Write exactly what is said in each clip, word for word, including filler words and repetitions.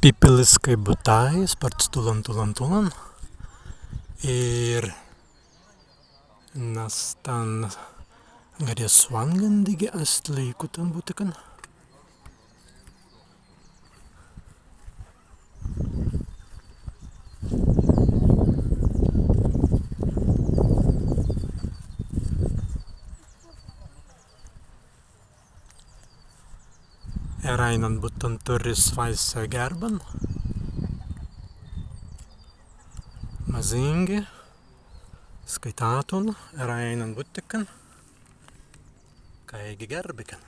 Pippeliskai buttai spārts tūlan, tūlan, tūlan. Ir na stan garrjas wāngan dīgi ast līkutan buttikan. Eraīnan buttan turri swāise gērban. Mazīngi skaitātun eraīnan buttikan kāigi gērbikan.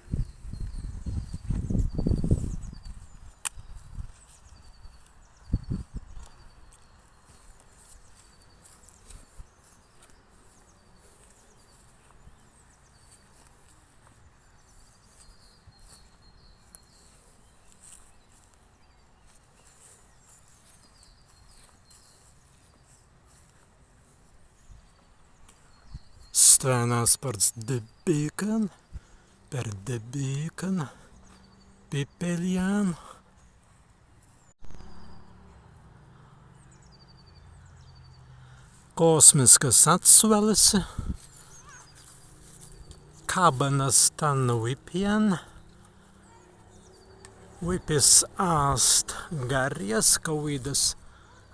Stwen ast spārts debīkan, per debīkan pippeljan. Kōsmiskas atswēlis. Kabba na stan wipjan. Wipis ast garrjas, kawīdas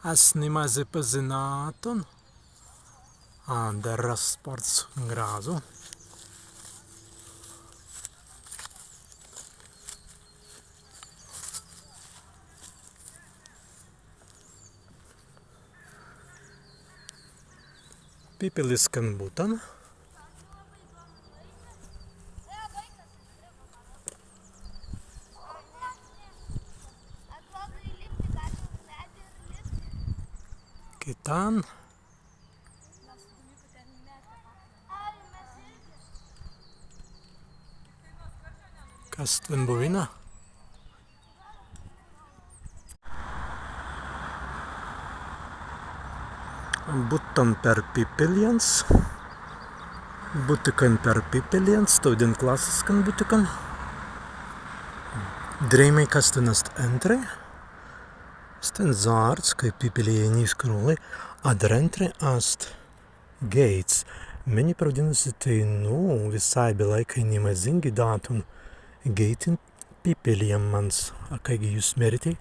as ni mazzi pazinātun. Adder ast spārts grazzu. Pippeliskan buttan. Kitan. Kas stwen buwinna? Buttan per pippeljans. Buttikan per pippeljans, stawīdan klasiskan buttikan. Dirēimai, kas stwen ast entrei. Stwen zārds, kāi pippelei ni skrūlai, adder entrei ast geīts. Mennei prawadinna si teinū wisāi bilāi, kāi ni mazīngi dātun geītin pippeljammans. A kāigi jūs mēritei?